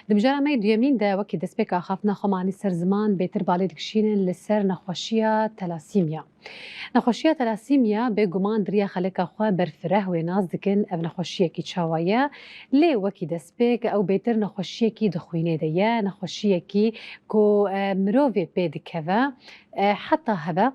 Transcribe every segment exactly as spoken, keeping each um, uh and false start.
Di mijara me yê duyemîn de wekî destpêka axaftina xwe me anî ser ziman, bêtir balê dikişînin li ser nexweşiya telasîmya. Nexweşiya telasîmya bêguman di riya xeleka xwe berfireh wê nas dikin ev nexweşiyekî çawa ye. Lê wekî destpêk ew bêtir nexweşiyekî di xwînê de ye, nexweşiyekî ku, e, mirovê pê dikeve, e, heta heve,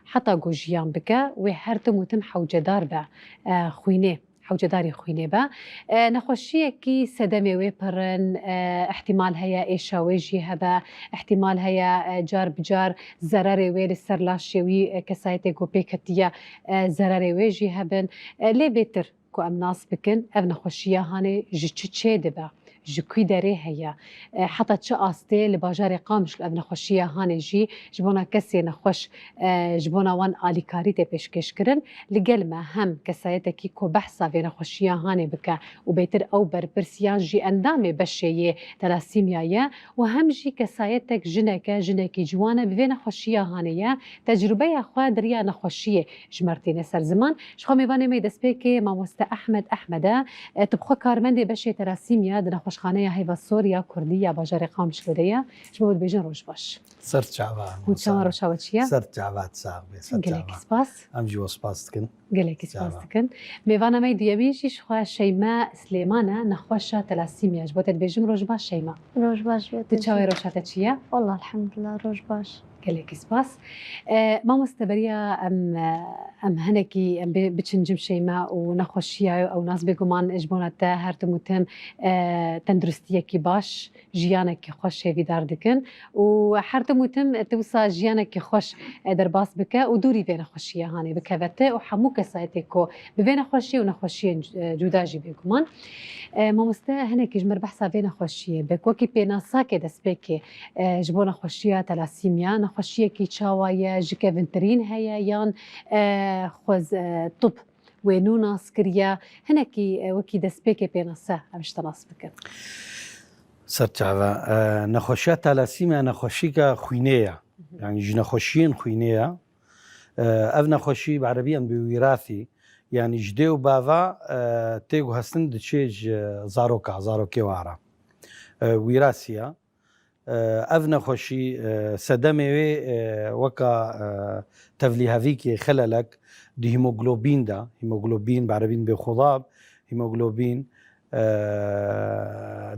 heta ku jiyan bike, wê her tim û tim hewcedar be, e, xwînê, hewcedarî xwînê be. E, nexweşiyekî sedemê wê pir in, e, îhtîmal heye êşa wê jî hebe, îhtîmal heye, e, car bi car zererê wê li ser laşê wî, e, kesayetê ku pê ketiye, e, zererê wê jî hebin. E, lê bêtir ku em nas bikin, ev nexweşiya hanê ji çi çê dibe, ji kwî derê heye, e, heta çi astê li bajarê Qamişlo ev nexweşiya hanê jî ji bona kesê nexweş, e, ji bona wan alîkarî tê pêşkêş kirin. Li gel me hem kesayetekî ku behsa vê nexweşiya hanê bike û bêtir ew berpirs yan jî endamê beşê yê telasîmya ye û hem jî kesayetek jinek e, jinekî ciwan e, bi vê nexweşiya hanê ye, tecrûbeya xwe di riya nexweşiyê ji me re tîne ser ziman. Ji xwe mêvanê me yê destpêkê mamoste Ehmed Ehmed e. E, tu bi xwe karmendê beşê telasîmya di nexweşxaneya Heyva Sor ya Kurdî ya bajarê Qamişlo de ye. Ji bo dibêjin roj baş. Ser çava. Hûn çawa, roşa we çi ye? Ser çava, sax be, ser çava. Gelekî spas. Em jî we spas dikin. Gelekî spas dikin. Mêvana me yê duyemîn jî ji xwe Şeyma Silêman e, nexweşa telasîmya. Ji bo te dibêjim roj baş Şeyma. Roj baş be. Tu çawa, roşa te çi ye? Wallah elhamdulillah roj baş. Gelekî spas. E, mamoste beriya em, e, em hinekî em bi-, biçin cem Şeyma û nexweşiya ew nas bêguman ji bona te her tim û tim, e, tenduristiyekî baş, jiyanekî xweş hêvîdar dikin û her tim û tim tu wisa jiyanekî xweş, e, derbas bike û dûrî vê nexweşiyê hanê bikeve te û hemû kesayetê ku bi vê nexweşiyê û nexweşiyên, e, cuda jî bêguman. E, mamoste, hinekî ji me re behsa vê nexweşiyê bik. Wekî pênasakê destpêkê, e, ji bo nexweşiya telasîmya, nexweşiyekî çawa ye, ji kevintirîn heye yan, e, xwez, e, tib wê nû nas kiriye, hinekî, e, wekî destpêkê pênase em ji te nas bikin. Ser çava. E, nexweşiya talasîmya nexweşîka xwînê ye. Mhm. Yani ji nexweşiyên xwînê ye. E, ev nexweşî bi erebî em bi wîrasî, yani ji dê û bava, e, tê guhestin diçê ji zaroka, zarokê wara. E, wîrasî ye. E, ev nexweşî, e, sedemê wê, e, weka, e, tevlîhevîkê, xelelek di hîmoglobîn de, hîmoglobîn, bi erebîn bê xudab, hîmoglobîn, e,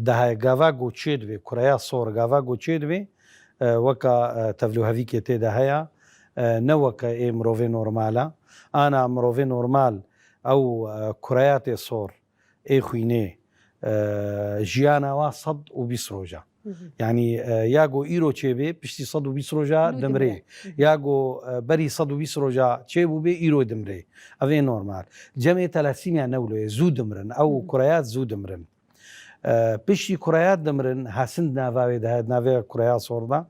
de heye gava ku çê dibê, kureya sor gava ku çê dibê, e, weka, e, tevlîhevîkê tê de heye, e, ne weke ê mirovê normal e. Ana mirovê normal ew, e, kureya tê sor, ê xwînê, e, jiyana wa sed û bîst roja. Hı hı. Yani, e, ya go îro çêbê, piştî sed û bîst roja dimrê. Hı hı. Ya go, e, berî sed û bîst roja çêbûbê, îro dimrê. Ev ê normal. Cemê telasîmya ne wilo ye, zû dimrin. Ew, hı hı, kureyat zû dimrin. E, piştî kureyat dimrin, hasin di nava wê de, di navê kureya sor de.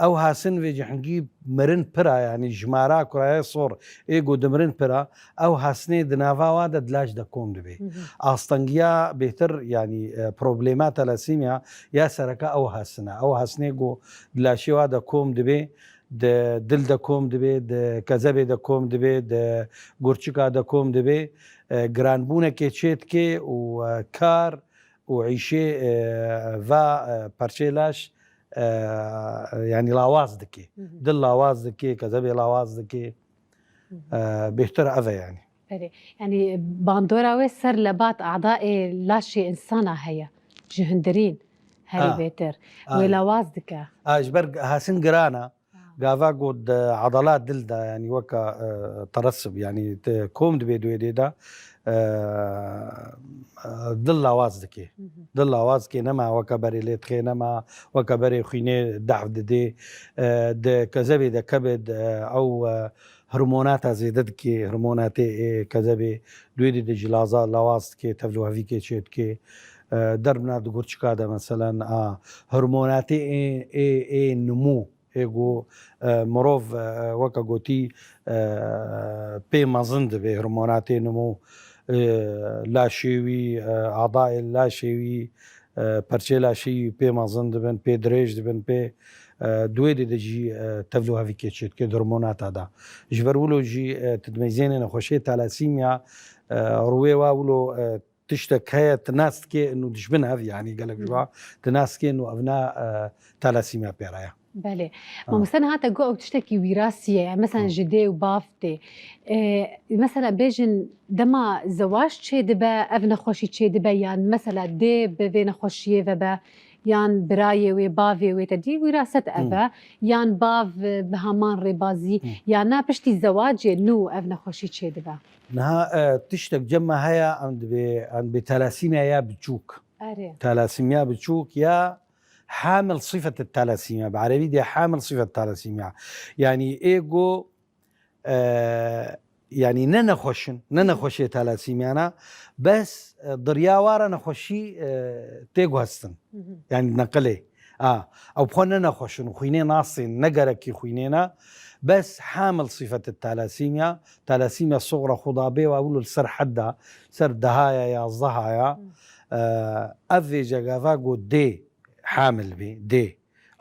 Ew hasin vê cihingî mirin pir a, yani jimara kuraya sor ê ku dimirin pir a, ew hasinê di nava wa de di laş de kom dibe. Hı hı. Astengiya bêtir, yani, e, problema telasîmya ya sereke ew hasin e. Ew hasinê ku di laşê wa de kom dibe, di dil de kom dibe, di kezebê de kom dibe, di gurçika de kom dibe, e, giranbûnekê çê dike û, e, kar û îşê, e, va, e, perçê laş, e, yanî lawaz dike. Hı hı. Dil lawaz dike, kezebê lawaz dike. Hı hı. E, bêhtir ev e yanî. Belê. Yanî bandora wê ser lebat, adaê laşê însana heye. Ji hundirîn herî, a, bêtir. A. Wê lawaz dike. A, ji ber hasin giran e. Gava ku di edala dil de, yanî weka, e, teresib, yanî te kom dibe di wê dê de, e, e, dil lawaz dike. Hı hı. Dil lawaz dike, nema weka berê lê dixê, nema weka berê xwînê dehf didê. E, di kezebê de kebid, e, ew, e, hormonata zêde dike, hormonatê ê kezebê, di wê dê de jî laza-, lawaz dike, tevlûhevîkê çê dike. E, derbna di gurçika de meselen, a, hormonatê ê, ê, ê nimû, ê ku, e, mirov, e, weke gotî, e, pê mezin dibe, hormonatê nimû, e, laşê wî, e, adayê laşê wî, e, perçê laşê wî pê mezin dibin, pê dirêj dibin, pê, e, di wê dê de jî, e, tevlûhevîkê çê dike di hormonata de. Ji ber wilo jî, e, tu dimeyzênê nexweşê talasîmya, e, rûyê wa wilo, e, tiştek heye, tu nas dikê û dijbin ev, yanî gelek ji wa tu nas dikê û ev na, e, talasîmiya pêra ye. Belê. Ha. Mamoste, niha te got ew tiştekî wîrasî ye. Mesela Ha. ji dê û bav tê. E, mesela bêjin dema zewac çêdibe, ev nexweşî çêdibe, yan mesela dê bi vê nexweşiyê vebe, yan birayê wê, bavê wê, te dî wîraset ev Hmm. e, yan bav, e, bi heman rêbazî, Hmm. yan na piştî zewacê nû ev nexweşî çêdibe? Niha, e, tiştek cem me heye, em dibê, em dibê talasîmiya ya biçûk. Erê. Talasîmiya biçûk ya hamil sifet talasîmiya. Bi erebî dê hamil sifet talasîmiya. Yanî ê go, e, yanî ne nexweş in, ne nexweşê talasîmiyana, bes, e, diriya wara nexweşî, e, tê guhestin. Hı hı. Yanî neqilê. A, ew bi xwe ne nexweş in, xwînê nasên, ne gerekî xwînê ne, bes hamil sifet talasîmiya, talasîmiya suxra xuda bê wa wilo li ser hedda, ser dehaya, yazdehaya, Hı. e, ev vêce gava go dê hamil bê, dê.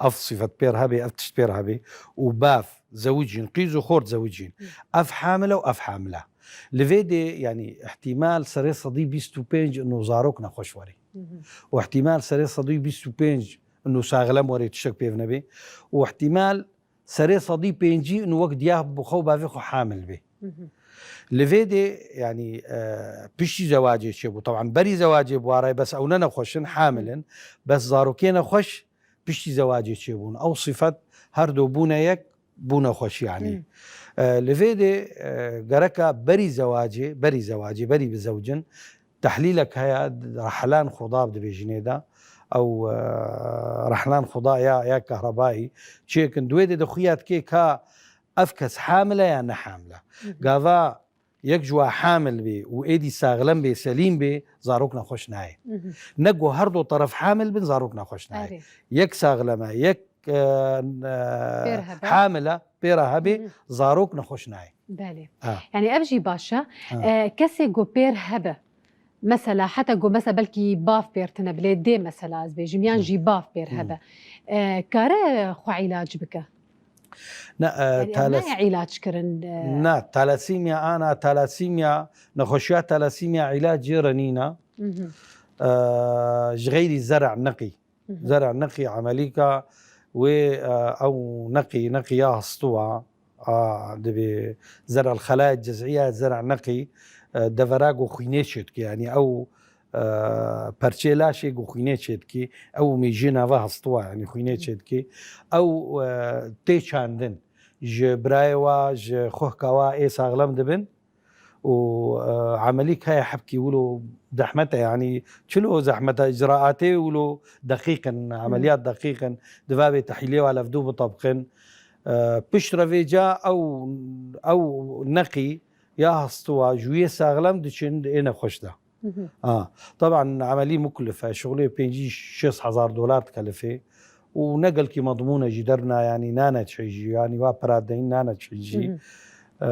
Ev sifet pêr hebe, ev tişt pêr hebe û bav zewicîn, qîz û xort zewicîn. Hı. Ev hamil e û ev hamil e. Li vê dê, yanî, îhtîmal serê sedî bîst û pênc ino zarok nexweş werê. Hı hı. Û îhtîmal serê sedî bîst û pênc ino saxlem werê tiştek pêv nebê. Û îhtîmal serê sedî pêncî ino wek diya bi xwe û bavê xwe hamil bê. Hı hı. Li vê dê, yanî, e, piştî zewacê çêbû. Teban berî zewacê bi wa re, bes ew ne nexweş in, hamil in. Bes zarokê nexweş piştî zewacê çêbûn. Ew sifet her du bûne yek, bûne xweş yanî. Hmm. E, li vê dê, e, gereka berî zewacê, berî zewacê, berî bizewcin, tehlîlek heye, rehlan xuda dibêjinê de. Ew, e, rehlan xuda ya, ya kehrebayî çêkin. Di wê dê de xuya dikê ka ev kes hamil e ya ne hamil e. Hı hı. Gava yek ji wa hamil bê û êdî saxlem bê, selîm bê, zarok nexweş nayê. Mhm. Ne ku her du teref hamil bin, zarok nexweş nayê. Erê. Yek saxlem e, yek, e, e, Pêr hebe. hamil e, pêra hebê, Mhm. zarok nexweş nayê. Belê. Ha. Yani ev jî baş e. Ha. E, kesê ku pêr hebe, mesela heta ku mesela belkî bav pêr tine bilê dê mesela ez bêjim, yan Mhm. jî bav pêr Mhm. hebe. E, kare xwe îlac bike? Ne, e, Yani ev talas- nayê îlac kirin, e. Ne, talasîmiya ana, talasîmiya, nexweşiya talasîmiya îlac jê re nîne. Mhm. E, ji xeyrî zera neqî. Mhm. Zera neqî emelîka wê, e, ew neqî, neqî ya histuwa, a, dibê zera xelaya cezîya zera neqî, e, devera ku xwînê çêdike. Yani ew e, perçê laşê ku xwînê çêdikî, ew mêjiyê nava hestû wa, yanî xwînê çêdikî, ew, e, tê çandin. Ji birayê wa, ji xuhka wa ê saxlem dibin û, e, emelî kaya hebkî wilo zehmet e, yanî çilo zehmet e, icraatê wilo deqîq in, emeliyat deqîq in, diva bê tehîlê wa levdû bitebqin. E, pişt re vêca ew, ew neqî ya hestû wa ji wî yê saxlem diçin di ê nexweş de. Mhm. Ha, teban emelî muklif e, şixulê pêncî şêst hezar dolar dikelifê û ne gelkî medmûn e jî, derbna yanî nane çi jî, yanî wa pira deyîn nane çi jî. Mhm. E,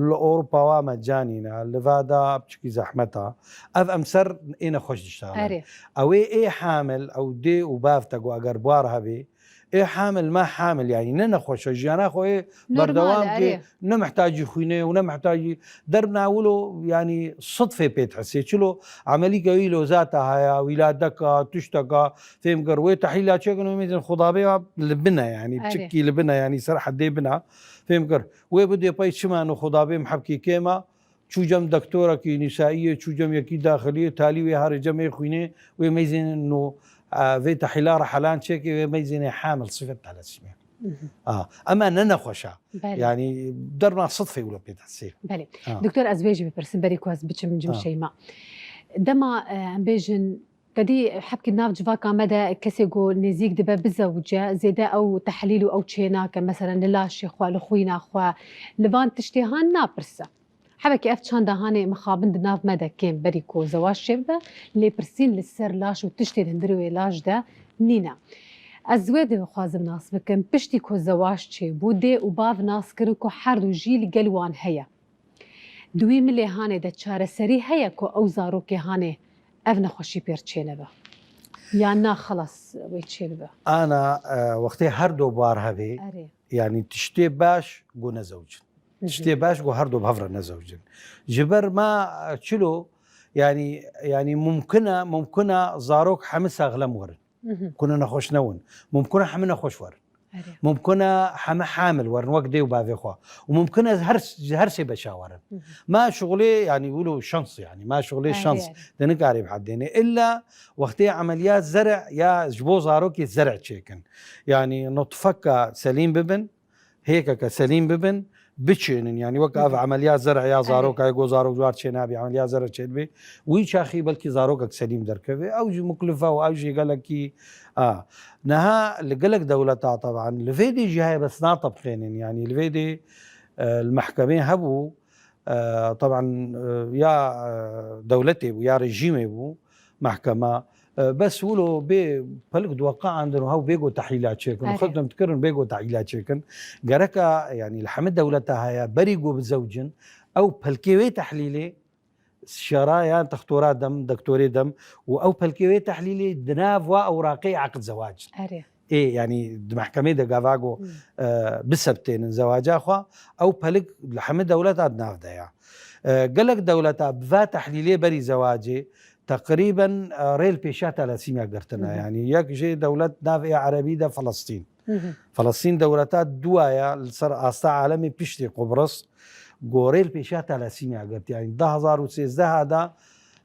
li Ewropa wa mecanî ne, li va da piçikî zehmet e. Ev em ser ê nexweş diştaxin. Erê. Ew ê, ê hamil, ew dê û bav te ku eger bar hebê, ê hamil me hamil, yanî ne nexweş e, jiyana xwe ê Normal, berdewam kê, erê. Ne mihtacî xwînê û ne mihtacî derbna wilo, yanî sidfê pê dihesê. Çilo emelîka wî lo zata haya, wîladeka, tişteka, fêm kir. Wê tehîla çêkin û mêzin xudabê wa li bin e, yanî Erê. çikî li bin e, yanî ser hedê bin e. Fêm kir. Wê bidê pey çima no xudabê mihebkî kêm e, çû cem doktorekî nîsaiyê, çû cem yekî daxiliyê, talî wê harê cemê xwînê, wê mêzin no, e, vê tehîla re helan çêkê, wê mêzin ê hamil sifet talasîmê. Mhm. A, ema ne nexweş e. Belê. Yanî derbna sidfê wilo pê dihesê. Belê. Ha. Doktor, ez wê jî bipirsim, berî ku ez biçim cim Ha. Şeyma. Dema, e, em bêjin, te dî hebkî nav civaka me de kesê ku nêzîk dibe bizewice, zêde ew tehlîl û ew çê nake, meselen li laşê xwe, li xwîna xwe, li van tiştê han napirse. Hebekî ev çanda hanê mixabin di nav me de kêm berî ku zewac çêbibe, lêpirsîn li ser laş û tiştê di hundirê wê laş de nîne. Ez wê dixwazim nas bikim, piştî ku zewac çêbû, dê û bav nas kirin ku her du jî li gel wan heye. Di wî milê hanê de çareserî heye ku ew zarokê hanê ev nexweşî pêr çênebe? Yan na xelas wê çêbibe? Ana, e, wextê her du bar hebê, Erê. yanî tiştê baş ku nezewicin. Mhm. Tiştê baş ku her du bi hev re nezewicin. Ji ber ma, e, çilo, Yani, yani mumkin e, mumkin e zarok hemî saxlem werin. Mumkin e nexweş newin. Mumkin e hemî nexweş werin. Mumkin e hemî hamil werin wek dê û bavê xwe. Û mumkin e her, her sê beşa werin. Ma şixulê, yani wilo şans, yani ma şixulê şans. Te nikarî bihedênê. Îlla wextê emeliyat zer'e ya ji bo zarokê zer'e çêkin. Yani nutfeka selîm bibin, hêkeke selîm bibin, biçênin. Yani wek ev emeliyat zer'e ya zaroka, go zarok ji war çênabî, emeliyat zer'e çêdibê. Wî çaxî belkî zarokek selîm derkeve. Ew jî muklife û ew jî gelekî, a. Niha li gelek dewleta teban li vê dê jî heye, bes natebqênin. Yani li vê dê, e, li mehkemê hebû, e, teban, e, ya, e, dewletê bû, ya rejîmê bû, mehkema, e, bes wilo bê pelik diweqeandin û hew bê go tehlîla çêkin. Xwe dikirin bê go tehlîla çêkin. Gereka, yani li hemî dewleta heye, berî go bizewcin, ew pelkê wê tehlîlê, istişara yan textora dem, doktorê dem û ew pelkê wê tehlîlê di nav wa ewraqê aqd zewac in. Ê, yani di mehkemê de gava go, e, bisebtênin zewaca xwe, ew pelik li hemî dewleta di nav de ya. E, gelek dewleta bi va tehlîlê berî zewacê teqrîben, e, rê li pêşa talasîmya girtine. Yani yek jê dewlet nav ê erebî de Filistîn. Filistîn dewleta duwaya li ser asta alemê piştî Qubris gorê li pêşa talasîmya girt. Yani du hezar û sêzdeh da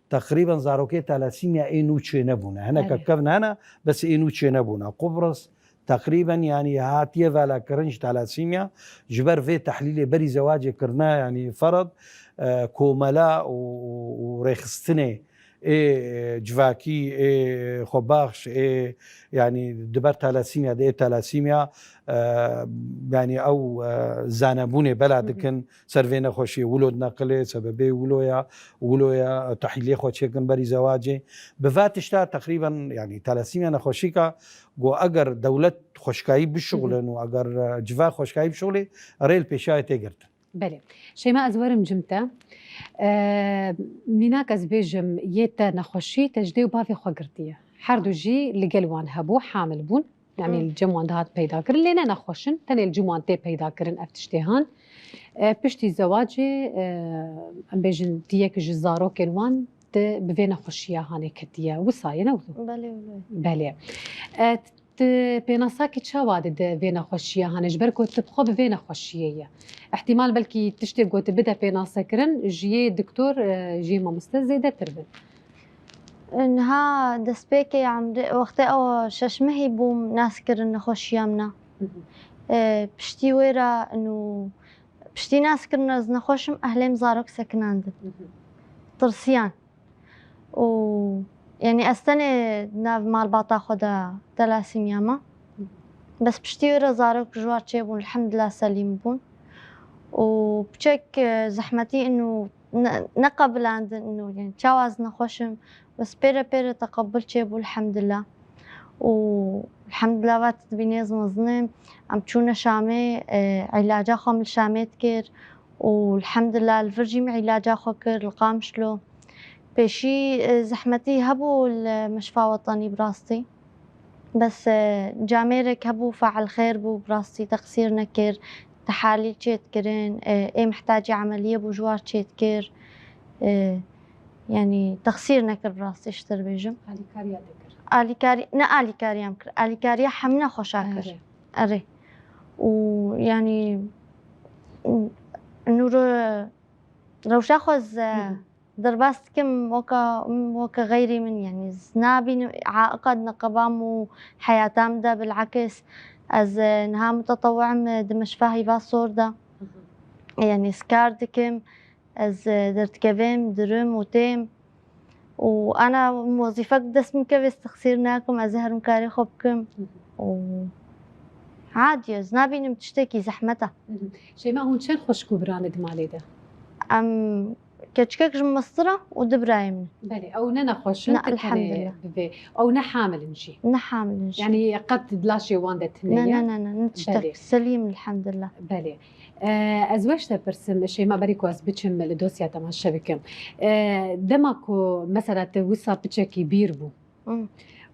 teqrîben zarokê talasîmya ê nû çênebûne. Hineke kevn hene, bes ê nû çênebûne. Qubris teqrîben yani hatiye velakirin ji talasîmya. Ji ber vê tehlîlê berî zewacê kirine, yani ferad, e, komela û, û, û rêxistinê ê civakî, ê xwebaxş, ê, yanî di ber talasîmya de, ê talasîmya, e, yanî ew, e, zanebûnê bela dikin ser vê nexweşiyê, wilo dineqile, sebebê wilo ya, wilo ya, tehlîlê xwe çêkin berî zewacê. Bi va tişta teqrîben, yanî talasîmya nexweşîka ku eger dewlet xweşikayî bişuxulin û eger, e, civa xweşikayî bişuxulê, rê li pêşayê tê girtin. Belê. Şeyma, ez werim cim te. E, mînak ez bêjim, yê te nexweşî, te ji dê û bavê xwe girtiye. Her du jî li gel wan hebû, hamil bûn. Yanî li cem wan dihat peyda kirin. Lê ne nexweş in, tenê li cem wan tê peyda kirin ev tiştê han. E, piştî zewacê, e, em bêjin, tu yek ji zarokên wan te bi vê nexweşiya hanê ketiye. Wisa ye, ne wilo? Belê, belê. Belê. E, Tu pênasakî çawa dide vê nexweşiya hanê? Ji ber ku tu bi xwe bi vê nexweşiyê ye. Îhtîmal belkî tiştê ku tu bide pênasekirin, ji yê doktor, e, ji yê mamoste zêdetir bin. Niha destpêkê emrê, wextê ew şeş mehî bûm naskirin nexweşiya min e. E, piştî wê re û piştî naskirin ez nexweş im, ehlê min zarok sekinandin. Tirsiyan. û, yanî ez tenê nav malbata xwe de telasîmiya me. Bes piştî wê re zarok ji war çêbûn, elhamdulillah selîm bûn. Û piçek, e, zehmetî û ne, neqebilandin û, yanî çawa ez nexweş im, bes pêre pêre teqebul çêbû, elhamdulillah. Û elhamdulillah, va tu dibînê ez mezin im. Em çûne Şamê, e, îlaca xwe min li Şamê dikir. û elhamdulillah li vir jî min îlaca xwe kir li Qamişlo. Pêşî, e, zehmetî hebû li Meşfa Wetenî bi rastî. Bes, e, camêrek hebû fail xêr bû bi rastî teqsîr nekir. Tehalîl çêdikirin, e, ê mihtacî emeliyê bû ji war çêdikir. E, yanî teqsîr nekir bi rastî ji te re bêjim. Alîkariya te kir? Alîkarî, ne alîkariya min kir. Alîkariya hemî nexweşa kir. Erê. Erê. Û yanî nûro rewşa xwe ez derbas dikim weke, weke xeyrî min, yanî ez nabînim aiqa di neqeba min û heyata min de, bilakis ez niha mutetewî im di meşfa hîva sor de. Yanî ez kar dikim, ez derdikevim, dirim û têm. û ana wezîfek bi dest min keve, ez texsîr nakim, ez ê herim karê xwe bikim. Û adî ye, ez nabînim tiştekî zehmet e. Şeyma, hûn çend xweşik û biran e di malê de? Em keçikek ji min mestir e û du birayê min. Belê, ew ne nexweş in, ne, tu tenê elhamdulillah. Bi vê. Ew ne hamil in jî? Ne hamil in jî. Yanî qet di laşê wan de tune ye? Ne, ne, ne, ne, ne tiştek. Belê. Selîm, elhamdulillah. Belê. E, ez weş te pirsim, Şeyma, berî ku ez biçim li dosya temaşe bikim. E, dema ku mesela te wisa piçekî bîr bû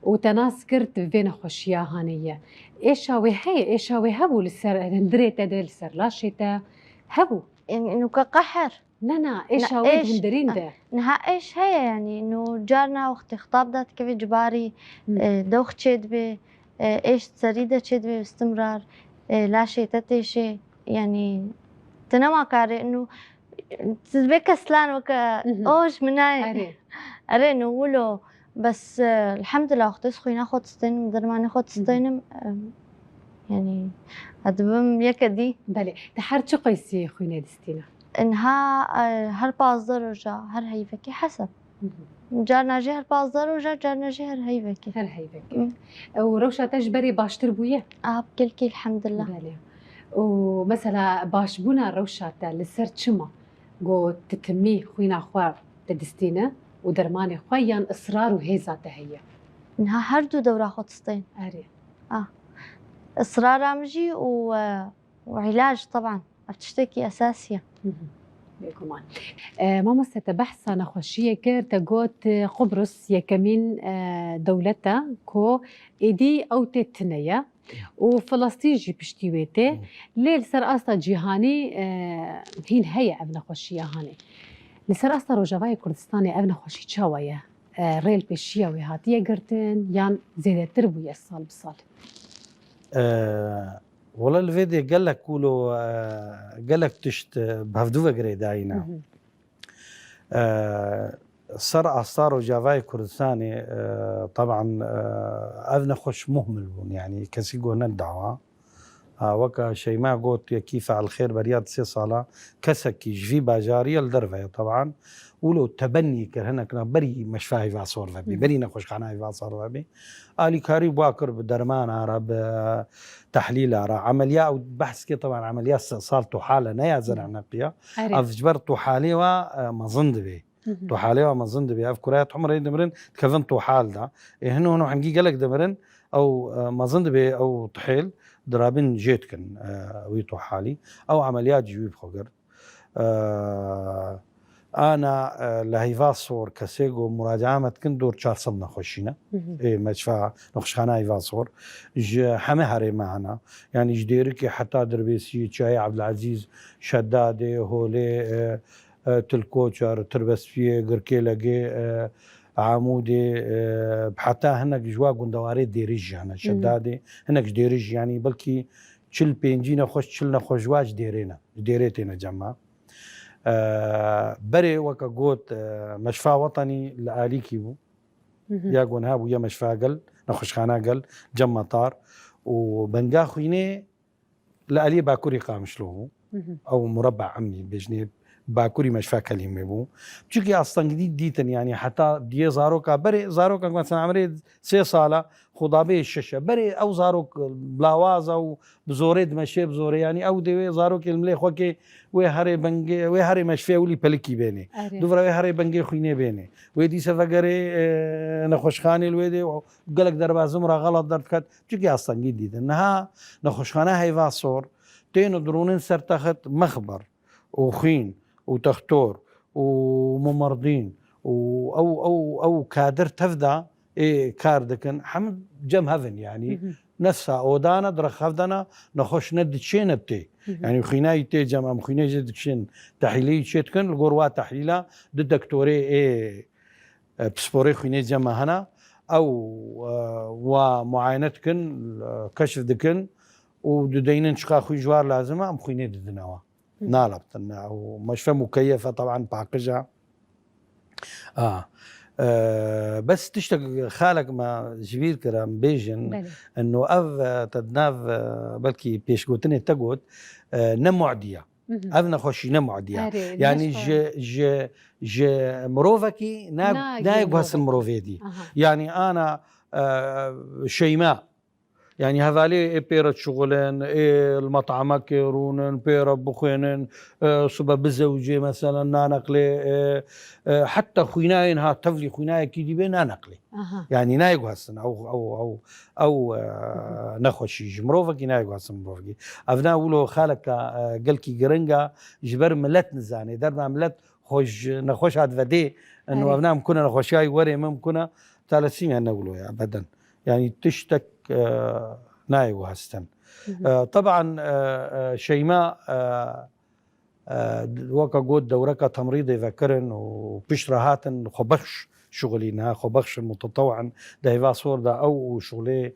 û te nas kir tu vê nexweşiya hanê ye. Êşa wê heye, êşa wê hebû li ser hundirê te de, li ser laşê te hebû? Nûke qehr. Na, na, êşa wê di hundirîn de. Niha êş heye, yanî, nû carna wextê xitab de dikeve cibarî, e, dox çêdibe, e, êş di serî de çêdibe istimrar, e, laşê te têşê, yanî, tu nema karê, nû, tu dibe keslan weke, o, ji min nayê. Erê. Erê, nû wilo, bes, e, elhamdulillah, wextê ez xwîna xwe distênim, dermanê xwe distênim, e, yanî, ez dibim yeke dî. Belê. Te her çi qeysî xwînê distîne? Niha, e, her pazdeh roja, her heyvekê hesab. Carna jî her pazdeh roja, carna jî her heyvekê. Her heyvekê. Hı. Û rewşa te ji berê baştir bûye? A, bi gelkî, elhamdulillah. Belê. Û mesela başbûna rewşa te li ser çi ma? Got, tu timî xwîna xwe didistîne û dermanê xwe, yan israr û hêza te heye? Niha her du dewra xwe distên. Erê. A. Israra min jî û, e, û îlac, teban. Ev tiştekî esasî ye. Hı hı. Bêguman. E, mamoste, te behsa nexweşiyê kir, te got, e, Qubrus yekemîn, e, dewlet e ku êdî ew tê tune ye û Filistîn jî piştî wê tê. Hı. Lê li ser asta cîhanî, e, hîn heye ev nexweşiya hanê. Li ser asta Rojavayê Kurdistanê ev nexweşî çawa ye? E, rê li pêşiya wê hatiye girtin yan zêdetir bûye sal bi sal? E, Wele li vê dê gelek wilo, e, gelek tişt, e, bi hevdu ve girêdayî ne. Hı hı. E, ser asta Rojavayê Kurdistanê, e, teban, e, ev nexweş muhmil bûn, yanî kesî guh neda wa. Ha, weke Şeyma got, yekî feal xêr beriya di sê sala kesekî ji vî bajarî ye li derve ye, teban. Wilo tebenî kir, hinek na berî meşfa heyva sor vebî, berî nexweşxana heyva sor vebî. Alîkarî bi wa kir bi dermana re, bi tehlîla re. Emeliya ew behs kê, teban emeliya se sal tuhale ne ya zer'neqiya. Erê. Ev ji ber tuhalê wa, e, mezin dibê. Hı hı. Tuhalê wa mezin dibê. Ev kuraya Humrê dimirin, dikevin tuhal de. Ê hino hino hingî gelek dimirin, ew, e, mezin dibê, ew tuhêl dirabin jê dikin, e, wî tuhalî. Ew emeliya jî wî bi xwe girt. E, ana, e, li heyva sor kesê ku muracaa me dikin dor çar sed nexweşî ne. Hı hı. Ê, meşfa nexweşxana heyva sor. Ji heme herêma hene. Yanî ji Dêrikê heta Dirbêsiyê, Çiyayê Ebdilezîz, Şedadê, Holê, e, e, Til Koçer, Tirbespiyê, Girkêlegê, e, Amûdê, e, heta hinek ji wa gundewarê Dêrij jî hene, hı hı, Şedadê. Hinek ji Dêrij jî, yanî belkî çil pêncî nexweş, çil nexweş ji wa ji Dêrê ne. Ji Dêrê têne cem me. E, berê weke got, e, Meşfa Wetenî li alîkî bû. Hı hı. Ya gunha bû, ya Meşfa Gel, nexweşxana Gel, cem me tar. Û benga xwînê li aliyê bakurî Qamişlo bû. Hı hı. Ew mureba emnî bêjinê bakurî Meşfa Kelîmê bû. Çikî astengî dîtin, yanî heta diyê zaroka berê, zaroka mesela emrê sê sala, xwedabê şeş e. Berê ew zarok lawaz e û bi zorê dimeşê, bi zorê. Yanî ew dê wê zarokê li milê xwe kê wê herê bengê, wê herê meşfê ewilî pelikî bênê. Erê. Dûvra wê herê bengê xwînê bênê. Wê dîse vegerê, e, nexweşxanê li wê dê û gelek derbazim re xelat derdiket. Çikî astengî dîtin. Niha nexweşxane heyva sor, tên û dirûnin ser text mexber û xwîn û textor û mumerdîn û ew, ew, ew kadir tev de ê kar dikin, hem cem hev in, yanî, hı hı, nefsa odana, direk hev de ne, nexweş ne diçê ne tê. Hı hı. Yanî xwînayî tê cem, em xwînê jê dikişên, tehlîleyî çê dikin, li gor wa tehlîla du doktorê ê, e, pisporê xwînê cem me hene, ew, e, wa muayene dikin, e, keşf dikin û dideynin çiqa xwîn ji war lazim e, em xwînê didine wa. Hı. Nalebtin, ew meşfe mukeyefe, teban paqij e. A. E, bes tiştek xalek me ji bîr kir, em bêjin, belê, eno ev, e, te di nav, e, belkî pêşgotinê te got, e, ne mu'dî ye. Hı hı. Ev nexweşî ne mu'dî ye. Erê, yanî neşxwe, ji, ji, ji mirovekî na-, nayê guhestin mirovê dî. Aha. Yanî ana, e, Şeyma, yanî hevalê ê pê re dişuxulin, ê li met'amekê rûnin, pê re bixwînin, e, sibe bizewicê mesela naneqlê, e, e, heta xwînayên ha tevlî xwînayekî dî bê naneqlê. Aha. Yanî nayê guhestin ew, ew, ew, ew, e, nexweşî ji mirovekî nayê guhestin mirovekî. Ev na wilo xaleka, e, gelkî giring e, ji ber milet nizanê. Derna milet xwe ji nexweşa divedê, eno, erê, ev na mimkun e, nexweşiya wî werê min mimkun e, talasîmiya ne wilo ye, ebeden. Yanî tiştek, e, nayê guhestin. Hı hı. E, teban, e, e, Şeyma, e, E, weke got dewreka temrîdê vekirin û pişt re hatin xwebexş şixulîne, xwebexşin mutetew'in di heyva sor de ew û şixulê,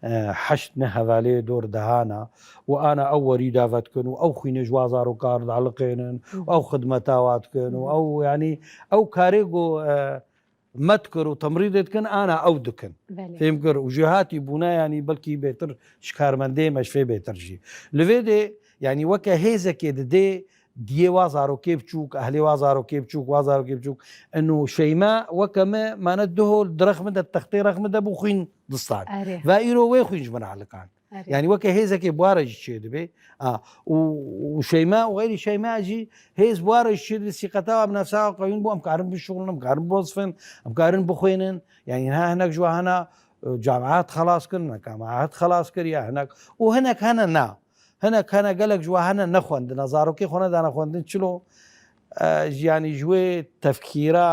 e, heşt neh hevalê dor dehana û ana ew werîda vedikin û ew xwînê ji wa zaroka re dieliqênin û ew xidmeta wa dikin û ew, yanî ew karê ku, e, me dikir û temrîdê dikin, ana ew dikin. Belê. Fêm kir. Û jêhatî bûne, yanî belkî bêtir ji karmendê meşfê bêtir jî. Li vê dê, yanî weke hêzekê didê diyê wa zarokê biçûk, ehlê wa zarokê biçûk, wa zarokê biçûk. Eno Şeyma weke me mane duho li rex min de, textê rex min de bû xwîn distan. Erê. Va îro wê xwîn ji min eliqand. Erê. Yanî weke hêzekê bi wa re jî çêdibe. A, û, û Şeyma û xeyrî Şeyma jî hêz bi wa re jî çêdibe, sîqeta wa bi nefsa qewîn bû, em karin bişuxulin, em karin bozfin, em karin bixwînin. Yanî niha hinek ji wa hene, e, camiat xelas kirin, hinek camiat xelas kiriye, hinek, û hinek hene na. Hinek hene gelek ji wa hene nexwendine, zarokê xwe nedane xwendin, çilo, e, yanî ji wê tefkîra,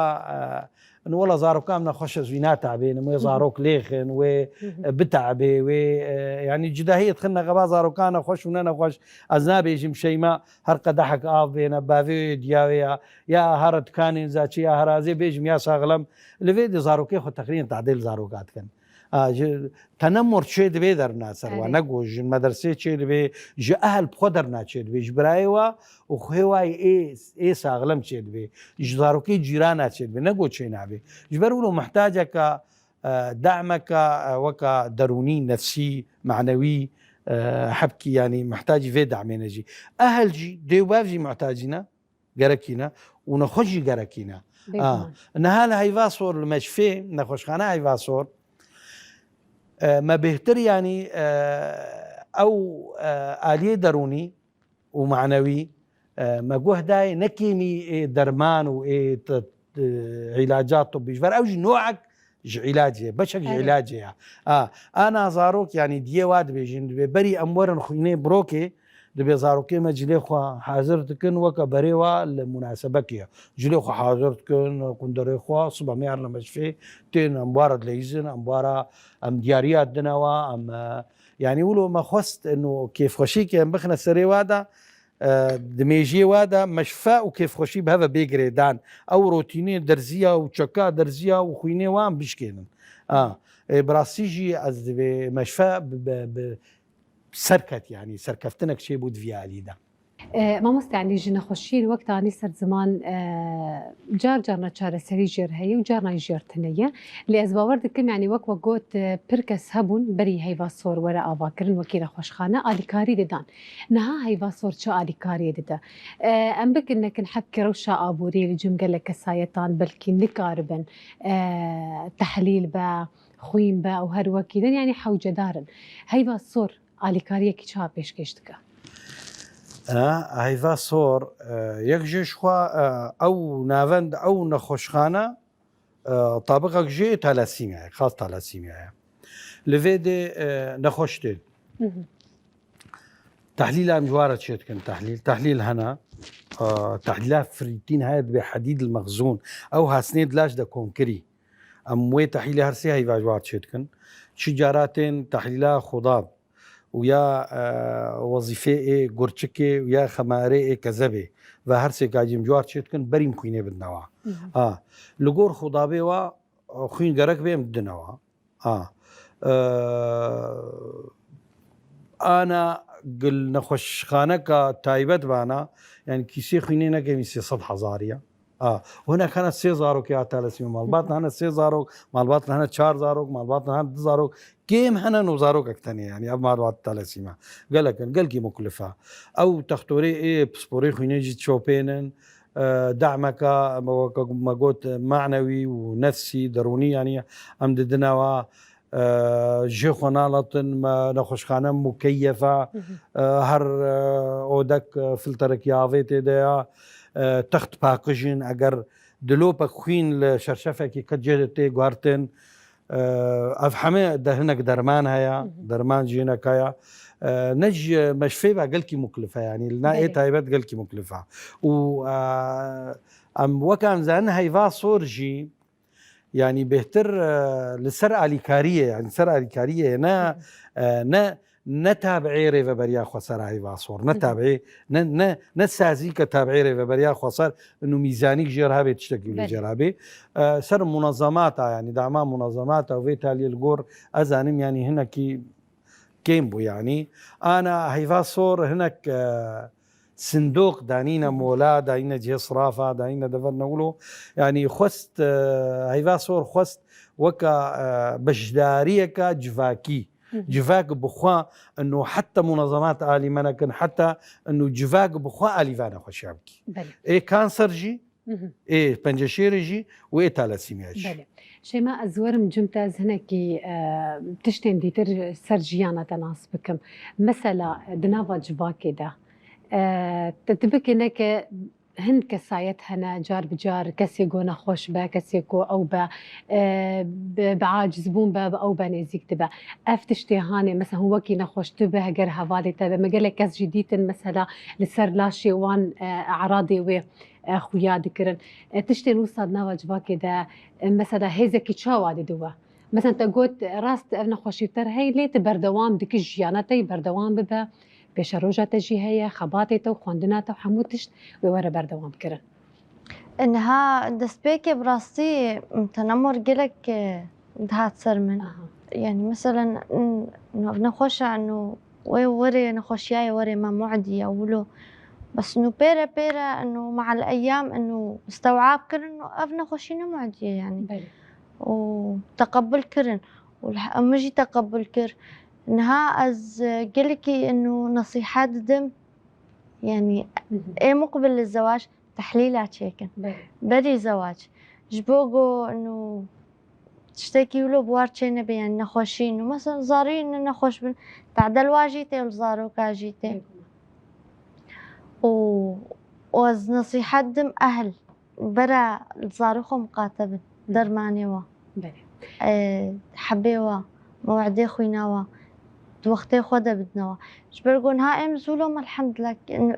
e, ino wela zaroka min nexweş e, ez wî nate'bênim, wê zarok lêxin, wê, e, bite'bê, wê, e, yanî cudahiyê dixin neqeba zaroka nexweş û ne nexweş. Ez nabêjim Şeyma her qedehek av bêne, bavê wê diya wê ya, ya here dikanên zaçê ya herazê bêjim ya saxlem. Li vê de zarokê xwe teqrîben tadê li zaroka dikin. A, ji, tenemur çê dibê derna ser wa. Erê. Ne ku ji medresê çê dibê, ji ehl bi xwe derna çê dibê, ji birayê wa û xwê wa ê, ê saxlem çê dibê. Ji zarokê cîrana çê dibê, ne ku çê nabê. Ji ber wilo muhtaceka, e, dameka, e, weka derûnî, nefsî, manewî, e, hebkî, yanî muhtacî vê damê ne jî. Ehl jî, dê û bav jî muhtacî ne. Gerekî ne û nexweş jî gerekî ne. Bêguman. A, niha li heyva sor, li meşfê, nexweşxane heyva sor, e, me bêhtir, yanî, e, ew, e, aliyê derûnî û manewî, e, me guh dayê ne kêmî ê derman û ê t-, t-, îlaca tibbî. Ji ber ew jî noek ji îlacê ye, beşek ji Erê. îlacê ye. A, ana zarok, yanî diyê wa dibêjin, dibê berî em werin xwînê birokê, dibê zarokê me cilê xwe hazir dikin, weke berê wa li munasebekê ye. Cilê xwe hazir dikin, qunderê xwe, sibe em yarine meşfê, tên em wara dileyzin, em wara, em diyariya dine wa, em, e, yanî wilo me xwest ino kêfxweşî ke em bixine serê wa de, e, di mêjiyê wa de meşfe û kêfxweşî bi hev ve bê girêdan. Ew rotînê derziya û çeka derziya û xwînê wan bişkênin. A, e, bi rastî jî ez divê meşfe bi, bi, bi serket, yanî serkeftinek çêbû di vî alî de. E, mamoste Elî, ji nexweşiyên wek tanî ser ziman, e, car carna çareserî jêr heye û carna jêr tune ye. Lê ez bawer dikim, yanî wek we got, e, pir kes hebûn berî heyva sor were avakirin wekî nexweşxane alîkarî didan. Niha heyva sor çi alîkariyê dide? E, em bikin nekin hebkî rewşa aborî li cem gelek kesayetan belkî nikaribin, e, tehlîl be, xwîn be û her wekî din, yanî hewcedar in. Heyva sor alîkariyekî çawa pêşkêş dike? E, heyva sor, e, yek jê ji xwe, e, ew navend, ew nexweşxane, e, tabiqek jê talasîmya ye, xas talasîmya ye. Li vê dê, e, nexweş tê. Hı hı. Tehlîla em ji wa re çê dikin, tehlîl. Tehlîl hene. E, tehlîla firîtîn heye, dibê hedîd li mexzûn. Ew hasnê di laş de kom kirî. Em wê tehlîlê her sê heyva ji wa re çê dikin. Çi cara tên tehlîla xudab û ya, e, wezîfê ê gurçikê û ya xemarê ê kezebê ve her sê kacî em ji wa re çê dikin, berî em xwînê bidine wa. Hı hı. A, li gor xudabê wa, e, xwîn gerek bê em didine wa. A, e, ana gil nexweşxaneka taybet bana, yanî kîsê xwînê ne kêmî sê sed hezar ya. A, hinek hene sê zarokê a talasîmya. Malbat hene sê zarok, malbat hene çar zarok, malbat hene du zarok. Kêm hene no zarokek tenê, yanî ev malbat talasîmya. Gelek in, gelkî muklif e. Ew textorê ê pisporê xwînê jî çopênin, e, dameka, me weke me got, manewî û nefsî, derûnî, yanî em didine wa, e, jê xwe nalatin, me nexweşxane mukeyyefe, Hı hı. e, her, e, odek, e, filterekî avê tê de ya, e, text paqij in, eger dilopek xwîn li şerşefekî ket cê tê guhertin, e, ev heme de hinek derman heye, Hı hı. derman jî hinek heye. E, ne ji meşfê ve gelkî muklif e, yanî li na ê Belê. taybet gelkî muklif e. Û, e, em weke em zanin heyva sor jî, yanî bêhtir, e, li ser alîkariyê, yanî ser alîkariyê ne, Hı hı. e, ne, ne tabi'ê Rêveberiya Xweser a Heyva Sor, ne tabi'ê, ne, ne, ne sazî ke tabi'ê Rêveberiya Xweser, inu mîzanîk jêr habe, tiştekî wî jêr habe. E, ser munezemata, yanî dama munezemata û vê taliyê li gor, ez zanim, yanî hinekî kêm bû, yanî. Ana Heyva Sor hinek, e, sindoq danîne mola, danîne cihê sirafa, danîne dever newlo. Yanî xwest, e, Heyva Sor xwest weka, e, beşdariyeka civakî. Civak bi xwe, ino heta munezemat alî me nekin, heta ino civak bi xwe alî va nexweşiya bikî. Belê. Ê kanser jî, ê penceşêrê jî û ê talasîmiya jî. Belê. Şeyma, ez werim cim te, ez hinekî, e, tiştên dîtir ser jiyana te nas bikim. Mesela, di nava civakê de, e, te, tu bikî neke hin kesayet hene, car bi car kesê ku nexweş be, kesê ku ew be, e, bi, bi acizbûn be, bi ew be nêzîk dibe. Ev tiştê hanê, mesela hûn wekî nexweş tu be, heger hevalê te be, me gelek kes jî dîtin, mesela li ser laşê wan, e, eradê wê, e, xuya dikirin. E, tiştên wisa di nava civakê de, e, mesela hêzekî çawa dide we? Mesela te got, rast ev nexweşî te re heye, lê tu berdewam dikî jiyana te yî berdewam bibe, pêşeroja te jî heye, xebatê te û xwendina te û hemû tişt wê were berdewam kirin. Niha destpêkê bi rastî tenemor gelek, e, dihat ser min. Aha. Yani mesela n-, n-, nexweşa inu wê werê nexweşiyayê werê me mu'diye wilo. Bes inu pêre pêre inu me'al eyyam inu istewab kirin inu ev nexweşî ne mu'diye yani. Belê. Û teqebul kirin. Û lih-, min jî teqebul kir. Niha ez, e, gelekî inu nesîhet didim. Yani, ê muqbil li zewac tehlîla çêkin. Belê. Berî zewac. Ji bo ku inu tiştekî wilo bi war çê nebe, yani nexweşî inu. Mesela zarî ne nexweş bin, tadel wa jî tê û li zaroka jî tê. Bêguman. Û, û ez nesîhet dim ehl bera li zarê xwe miqate bin, dermanê wa. Belê. E, hebê wa, mew'idê xwîna wa, di wextê xwe de bidine wa. Ji ber ku niha êm zûlom, elhemdulillah,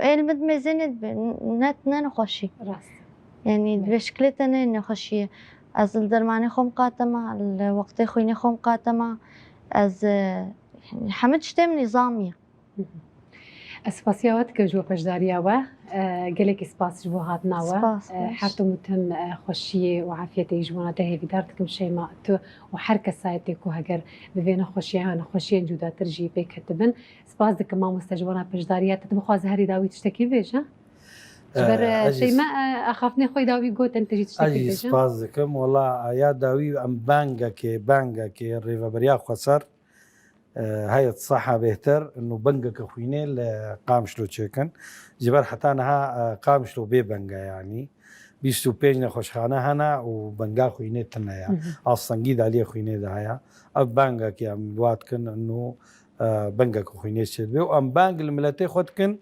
ê li min mêzênê dibe, ne, ne nexweşî. Rast. Yani, belê, di vê şikilê te ne nexweşî ye. Ez li dermanê xwe miqate me, li wextê xwînê xwe miqate me, ez, e, yani, hemî tiştê min nîzamî ye. Ez spasiya we dikim ji bo beşdariya we. E, gelekî spas ji bo hatina we. Spas, e, baş. Her tim û tim, e, xweşiyê û afiyetê ji bona te hêvîdar dikim Şeyma, tu û her kesayetê ku heger bi vê nexweşiya ya nexweşiyên cudatir jî pêk ketibin. Spas dikim mamoste ji bona beşdariya te. Tu bixwaze herî dawî tiştekî bêje? Ji ber, e, e, ez jî Şeyma, e, axaftinê xwe yê dawî got, em tê jî tiştekî bêje. Ez jî spas dikim. Wela, e, ya dawî em bangekê, bangekê Rêveberiya Xweser e, heye saha bêhtir, û bengeke xwînê li Qamişlo çêkin. Ji ber heta niha, e, Qamişlo bê beng e, yanî bîst û pênc nexweşxane hene û benga xwînê tune ye. Hı hı. Astengî di aliyê xwînê de heye. Ev bengekî em li wa dikin, û, e, bengeke xwînê çêdibe û em beng li miletê xwe dikin,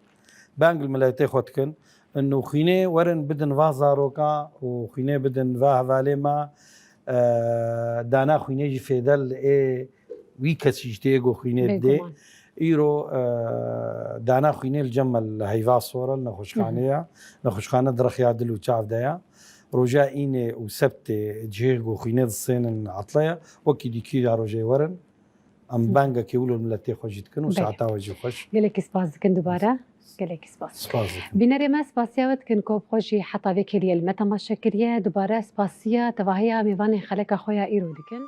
beng li miletê xwe dikin. Û xwînê werin bidin va zaroka û xwînê bidin va hevalê me. E, dana xwînê jî fêde li ê wî kesî jî tê êgo xwînê didê. Bêguman. Îro, e, dana xwînê li cem me li Heyva Sor e, li nexweşxanê ye. Hı hı. Nexweşxane di rexiya dil û çav de ye. Roja înê û sebtê cihê ku xwînê disênin etle ye. Wekî dî kîja rojê werin. Em, hı, bangekê wilo miletê xwe jî dikin û, belê, saeta we jî xweş. Gelekî spas dikin dubare. Gelekî spas. Spas dikim. Bînerê me, spasiya we dikin ku bi xwe jî heta vê kêliyê li me temaşe kiriye. Dubare spasiya tevahiya mêvanên xeleka xwe ya îro dikin.